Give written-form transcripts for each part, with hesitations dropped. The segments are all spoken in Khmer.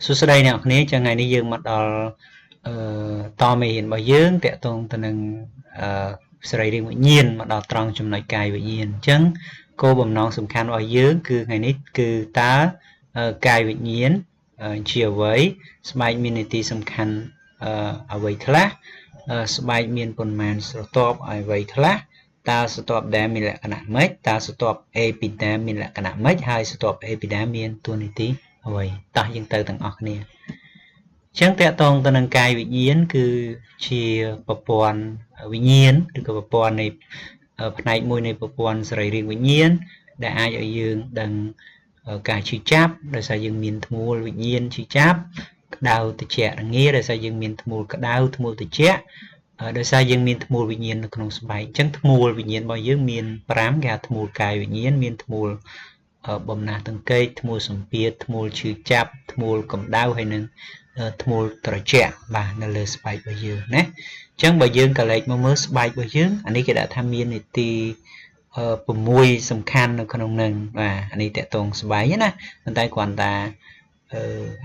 សួស្តីអ្នកនរគ្នាចឹងថ្ងៃនេះយើងមកដល់អឺតមេរៀនរបស់យើងតកតងទៅនឹងអឺសរីរាង្គវិញ្ញាណមកដល់ត្រង់ចំណុចកាយវិញ្ញាណអញ្ចឹងគោលបំណងសំខាន់របស់យើងគឺថ្ងៃនេះគឺតើកាយវិញ្ញាណជាអ្វីស្បែកមាននីតិសំខាន់អ្វីខ្លះស្បែកមានប៉ុន្មានស្រទាប់អ្វីខ្លះតើស្រទាប់ដែលមានលក្ខណៈម៉េចតើស្រទាប់អេពីដាមានលក្ខណៈម៉េចហើយស្រទាប់អេពីដាមានតួនាទីអ្វីតោះយើងទៅទាំងអស់គ្នាអញ្ចឹងតកតងទៅនឹងកាយវិញ្ញាណគឺជាប្រព័ន្ធវិញ្ញាណឬក៏ប្រព័ន្ធនៃផ្នែកមួយនៃប្រព័ន្ធសរីរាង្គវិញ្ញាណដែលអាចឲ្យយើងដឹងការឈឺចាប់ដោយសារយើងមានធ្មូលវិញ្ញាណឈឺចាប់ក្តៅត្រជាក់រងាដោយសារយើងមានធ្មូលក្តៅធ្មូលត្រជាក់ដោយសារយើងមានធ្មូលវិញ្ញាណនៅក្នុងស្បែកអញ្ចឹងធ្មូលវិញ្ញាណរបស់យើងមាន5គេហៅធ្មូលកាយវិញ្ញាណមានធ្មូលបំណះទង្គែកធ្មូលសម្ពាធធ្មូលឈឺចាប់ធ្មូលកម្ដៅហើយនឹងធ្មូលត្រជាក់បាទនៅលើស្បែករបស់យើងណាអញ្ចឹងបើយើងក៏លេចមកមើលស្បែករបស់យើងអានេះគេដាក់ថាមាននីតិ6សំខាន់នៅក្នុងនឹងបាទអានេះតកតងស្បែកណាប៉ុន្តែគ្រាន់តែ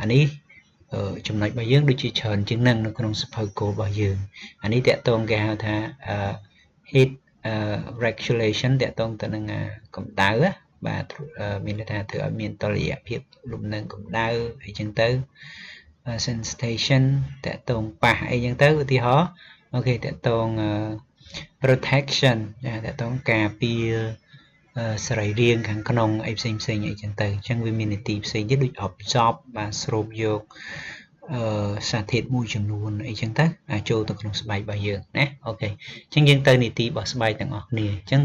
អានេះចំណុចរបស់យើងដូចជាច្រើនជាងនឹងនៅក្នុងសភៅគោលរបស់យើងអានេះតកតងគេហៅថា heat regulation តកតងទៅនឹងកម្ដៅបាទមានន័យថាធ្វើឲ្យមានតុល្យភាពលំនឹងកម្ដៅអីចឹងទៅ sensation តកតងប៉ះអីចឹងទៅឧទាហរណ៍អូខេតកតង protection ចាតកតងការពារសរីរាង្គខាងក្នុងអីផ្សេងផ្សេងអីចឹងទៅអញ្ចឹងវាមាននីតិផ្សេងទៀតដូច absorb បាទស្រូបយកអឺសារធាតុមួយចំនួនអីចឹងទៅអាចចូលទៅក្នុងស្បែករបស់យើងណាអូខេអញ្ចឹងយើងទៅនីតិរបស់ស្បែកទាំងអស់គ្នាអញ្ចឹង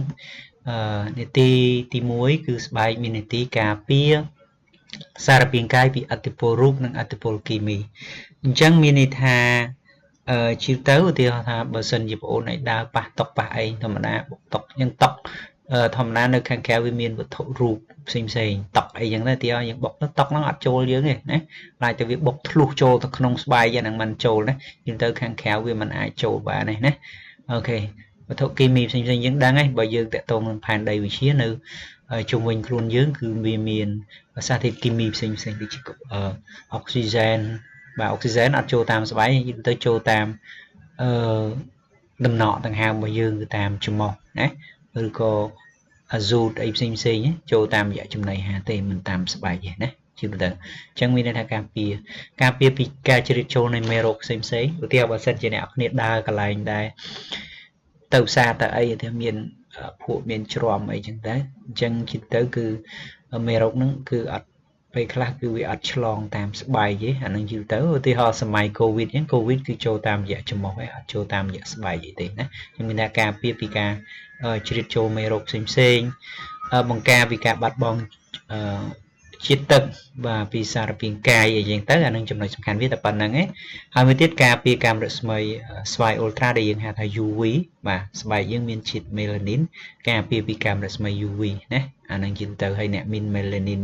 អឺនីតិទី1គឺស្បែកមាននីតិការពារសារពាង្គកាយពីឥទ្ធិពលរូបនិងឥទ្ធិពលគីមីអញ្ចឹងមានន័យថាអឺជាទៅឧទាហរណ៍ថាបើសិនជាប្អូនឯងដើរប៉ះតុកប៉ះអីធម្មតាបុកតុកយើងតុកធម្មតានៅខាងក្រៅវាមានវត្ថុរូបផ្សេងផ្សេងតុកអីចឹងទៅទីយើងបុកទៅតុកហ្នឹងអត់ចូលយើងទេណាខ្លាចតែវាបុកធ្លុះចូលទៅក្នុងស្បែកហ្នឹងមិនចូលណាយើងទៅខាងក្រៅវាមិនអាចចូលបានទេណាអូខេវត្ថុគីមីផ្សេងផ្សេងយើងដឹងហើយបើយើងតកតងនឹងផែនដីវិទ្យានៅជុំវិញខ្លួនយើងគឺវាមានសារធាតុគីមីផ្សេងផ្សេងដូចជាអុកស៊ីហ្សែនបាទអុកស៊ីហ្សែនអត់ចូលតាមស្បែកយើងទៅចូលតាមអឺដំណក់ដង្ហើមរបស់យើងគឺតាមច្រមុះណាឬក៏អាសូតអីផ្សេងផ្សេងចូលតាមរយៈចំណីអាហារទេមិនតាមស្បែកទេណាជាទៅអញ្ចឹងមានន័យថាការពារការពារពីការជ្រៀតចូលនៃមេរោគផ្សេងផ្សេងឧទាហរណ៍បើសិនជាអ្នកគ្នាដើរកន្លែងដែលទៅផ្សារទៅអីទៅមានភក់មានជ្រាំអីចឹងទៅអញ្ចឹងជាទៅគឺមេរោគហ្នឹងគឺអត់ពេលខ្លះគឺវាអត់ឆ្លងតាមស្បែកទេអានឹងយូរទៅឧទាហរណ៍សម័យកូវីដអញ្ចឹងកូវីដគឺចូលតាមរយៈច្រមុះឯងអត់ចូលតាមរយៈស្បែកអីទេណាខ្ញុំមានថាការពារពីការជ្រៀតចូលមេរោគផ្សេងផ្សេងបង្ការពីការបាត់បង់ជាតិទឹកបាទពីសារពាង្គកាយអីចឹងទៅអានឹងចំណុចសំខាន់វាតែប៉ុណ្្នឹងឯងហើយមួយទៀតការពារកាំរស្មីស្វ័យអ៊ុលត្រាដែលយើងហៅថា UV បាទស្បែកយើងមានជាតិមេឡានីនការពារពីកាំរស្មី UV ណាអានឹងជាទៅឲ្យអ្នកមានមេឡានីន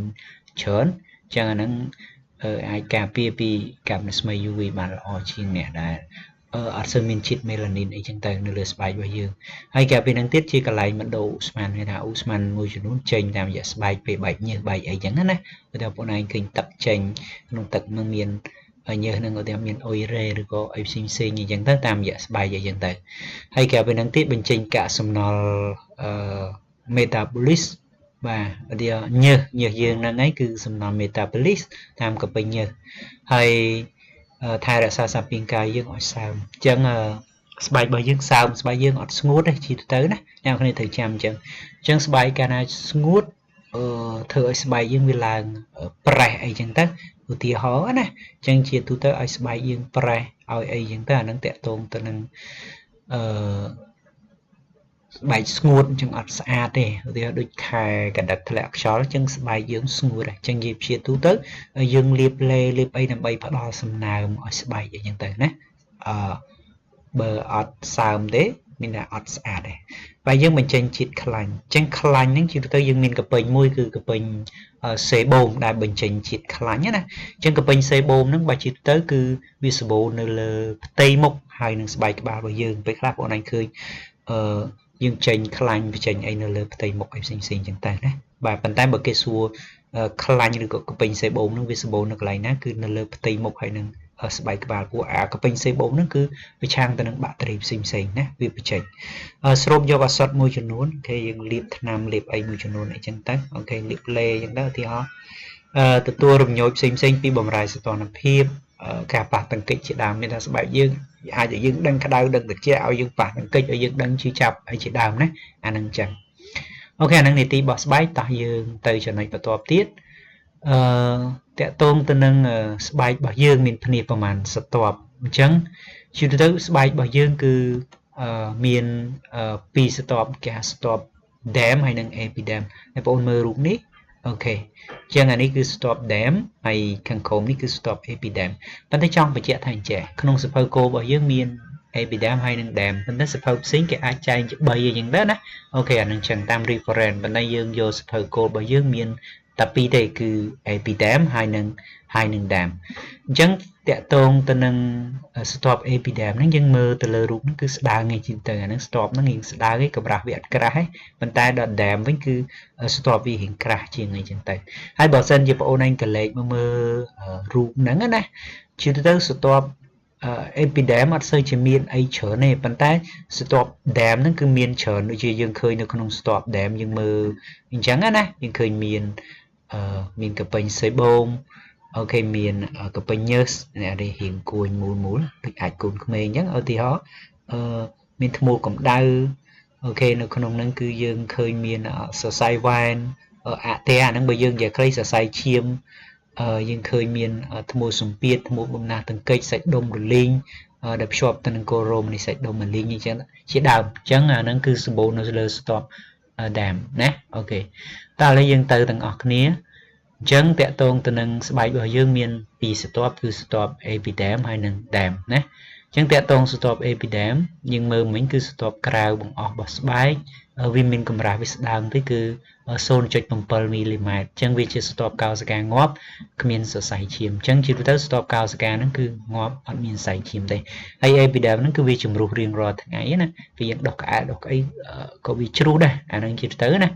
ច្រើនចឹងអានឹងអាចការពារពីកាំរស្មី UV បានល្អជាងអ្នកដែលអត់សូវមានជាតិមេឡានីនអីចឹងទៅនៅលើស្បែករបស់យើងហើយកាលពីហ្នឹងទៀតជាកន្លែងបណ្ដូឧស្ម័នគេថាឧស្ម័នមួយចំនួនចេញតាមរយៈស្បែកពេលបែកញើសបែកអីចឹងណាឧទាហរណ៍បងឯងឃើញទឹកចេញក្នុងទឹកនឹងមានញើសនឹងឧទាហរណ៍មានអ៊ុយរ៉េឬក៏អីផ្សេងផ្សេងអញ្ចឹងទៅតាមរយៈស្បែកអីចឹងទៅហើយកាលពីហ្នឹងទៀតបញ្ចេញកាកសំណល់អឺ metabolism បាទឧទាហរណ៍ញើសញើសយើងហ្នឹងឯងគឺសំណល់ metabolism តាមកពេញញើសហើយថែរក្សាសារពាង្គកាយយើងឲ្យសើមអញ្ចឹងស្បែករបស់យើងសើមស្បែកយើងអត់ស្ងួតទេជាទៅណាអ្នកគ្នាត្រូវចាំអញ្ចឹងអញ្ចឹងស្បែកកាលណាស្ងួតអឺធ្វើឲ្យស្បែកយើងវាឡើងប្រេះអីចឹងទៅឧទាហរណ៍ណាអញ្ចឹងជាទូទៅឲ្យស្បែកយើងប្រេះឲ្យអីចឹងទៅអានឹងតកតងទៅនឹងអឺស្បែកស្ងួតអញ្ចឹងអត់ស្អាតទេឧទាហរណ៍ដូចខែកណ្ដឹកធ្លាក់ខ្យល់អញ្ចឹងស្បែកយើងស្ងួតអញ្ចឹងនិយាយជាទូទៅយើងលាបលេលាបអីដើម្បីផ្ដល់សំណើមឲ្យស្បែកអីចឹងទៅណាអឺបើអត់សើមទេមានតែអត់ស្អាតទេបើយើងបញ្ចេញជាតិខ្លាញ់អញ្ចឹងខ្លាញ់ហ្នឹងជាទូទៅយើងមានកពេញមួយគឺកពេញសេបូមដែលបញ្ចេញជាតិខ្លាញ់ណាអញ្ចឹងកពេញសេបូមហ្នឹងបើជាទូទៅគឺវាសម្បូរនៅលើផ្ទៃមុខហើយនឹងស្បែកក្បាលរបស់យើងពេលខ្លះបងឯងឃើញអឺយើងចេញខ្លាញ់បញ្ចេញអីនៅលើផ្ទៃមុខអីផ្សេងផ្សេងចឹងទៅណាបាទប៉ុន្តែបើគេសួរ ខ្លាញ់ឬក៏កពេញសេបូមហ្នឹងវាសម្បូរនៅកន្លែងណាគឺនៅលើផ្ទៃមុខហើយនឹងស្បែកក្បាលពួកអាកពេញសេបូមហ្នឹងគឺប្រឆាំងទៅនឹងបាក់តេរីផ្សេងផ្សេងណាវាបញ្ចេញស្រូបយកឱសថមួយចំនួន OK យើងលាបថ្នាំលាបអីមួយចំនួនអីចឹងទៅ OK លាបលេអញ្ចឹងទៅឧទាហរណ៍ទទួលរំញោចផ្សេងផ្សេងពីបំរែសីតុណ្ហភាពការប៉ះទង្គិចជាដើមមានថាស្បែកយើងអាចឲ្យយើងដឹងក្តៅដឹងត្រជាក់ឲ្យយើងប៉ះទង្គិចឲ្យយើងដឹងឈឺចាប់អីជាដើមណាអានឹងចឹង OK អានឹងនីតិរបស់ស្បែកតោះយើងទៅចំណុចបន្ទាប់ទៀតអឺតកតងទៅនឹងស្បែករបស់យើងមានភ្នាប្រមាណស្រទាប់អញ្ចឹងជាទូទៅស្បែករបស់យើងគឺមានពីរស្រទាប់គេហៅស្រទាប់ derme ហើយនិង epiderm ហើយបងប្អូនមើលរូបនេះ OK អញ្ចឹងអានេះគឺ ស្រទាប់ derme ហើយខាងក្រោមនេះគឺ ស្រទាប់ epiderm ប៉ុន្តែចង់បញ្ជាក់ថាអញ្ចេះក្នុងសៀវភៅគោលរបស់យើងមាន epiderm ហើយនិង derme ប៉ុន្តែសៀវភៅផ្សេងគេអាចចែងជា3អីចឹងដែរណា OK អានឹងចឹងតាម reference ប៉ុន្តែយើងយកសៀវភៅគោលរបស់យើងមានតែពីរទេគឺ epiderm ហើយនឹង derme អញ្ចឹងតកតងទៅនឹងស្រទាប់ epiderm ហ្នឹងយើងមើលទៅលើរូបហ្នឹងគឺស្ដើងឯងជាងទៅអាហ្នឹងស្រទាប់ហ្នឹងរៀងស្ដើងឯងកម្រាស់វាអត់ក្រាស់ទេប៉ុន្តែដល់ derme វិញគឺស្រទាប់វារៀងក្រាស់ជាងអីចឹងទៅហើយបើសិនជាបងអូនឯងកលេចមកមើលរូបហ្នឹងណាជាទៅស្រទាប់ epiderm អត់សូវជាមានអីច្រើនទេប៉ុន្តែស្រទាប់ derme ហ្នឹងគឺមានច្រើនដូចជាយើងឃើញនៅក្នុងស្រទាប់ derme យើងមើលអញ្ចឹងណាយើងឃើញមានមានកពេញសេបូម OK មានកពេញញើសនេះរៀងគួញមូលមូលដូចអាចកូនក្មេងអញ្ចឹងឧទាហរណ៍អឺមានថ្មូលកម្ដៅ OK នៅក្នុងហ្នឹងគឺយើងឃើញមានសរសៃវ៉ែនអធិអាហ្នឹងបើយើងនិយាយខ្លីសរសៃឈាមយើងឃើញមានថ្មូលសម្ពាធថ្មូលបំណាស់ទង្គិចសាច់ដុំរលីងដែលភ្ជាប់ទៅនឹងគោលរោមនៃសាច់ដុំរលីងអញ្ចឹងជាដើមអញ្ចឹងអាហ្នឹងគឺសម្បូរនៅលើស្រទាប់ derme ណា OK តើឥឡូវយើងទៅទាំងអស់គ្នាអញ្ចឹងតកតងទៅនឹងស្បែករបស់យើងមានពីរស្រទាប់គឺស្រទាប់ epiderm ហើយនិង derme ណាអញ្ចឹងតកតងស្រទាប់ epiderm យើងមើលមិញគឺស្រទាប់ក្រៅបង្អស់របស់ស្បែកវាមានកម្រាស់វាស្ដើងទៅគឺ0.7មីលីម៉ែត្រអញ្ចឹងវាជាស្រទាប់កោសិកាងាប់គ្មានសរសៃឈាមអញ្ចឹងជាទូទៅស្រទាប់កោសិកាហ្នឹងគឺងាប់អត់មានសរសៃឈាមទេហើយ epiderm ហ្នឹងគឺវាជំរុះរៀងរាល់ថ្ងៃណាវាយើងដុសក្អែលដុសក្អីក៏វាជ្រុះដែរអាហ្នឹងជាទូទៅណា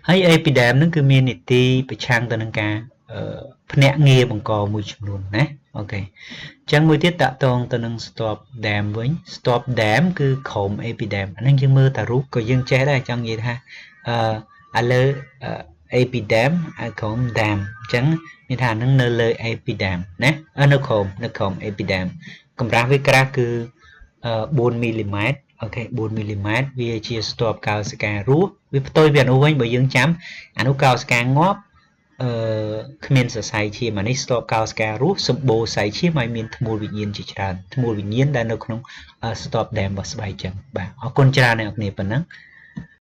ហើយ epiderm ហ្នឹងគឺមាននីតិប្រឆាំងទៅនឹងការភ្នាក់ងារបង្កមួយចំនួនណា OK អញ្ចឹងមួយទៀតតកតងទៅនឹងស្រទាប់ derme វិញស្រទាប់ derme គឺក្រោម epiderm អាហ្នឹងយើងមើលតារូបក៏យើងចេះដែរចង់និយាយថាអឺឥឡូវ epiderm ឲ្យក្រោម derme អញ្ចឹងមានថាហ្នឹងនៅលើ epiderm ណានៅក្រោមនៅក្រោម epiderm កម្រាស់វាក្រាស់គឺ4មីលីម៉ែត្រ OK 4មីលីម៉ែត្រវាជាស្រទាប់កោសិការស់វាផ្ទុយពីអានោះវិញបើយើងចាំអានោះកោសិកាងាប់អឺគ្មានសរសៃឈាមអានេះស្រទាប់កោសិការស់សម្បូរសរសៃឈាមហើយមានធ្មូលវិញ្ញាណជាច្រើនធ្មូលវិញ្ញាណដែលនៅក្នុងស្រទាប់ derme របស់ស្បែកចឹងបាទអរគុណច្រើនអ្នកនរគ្នាប៉ុណ្ណឹង។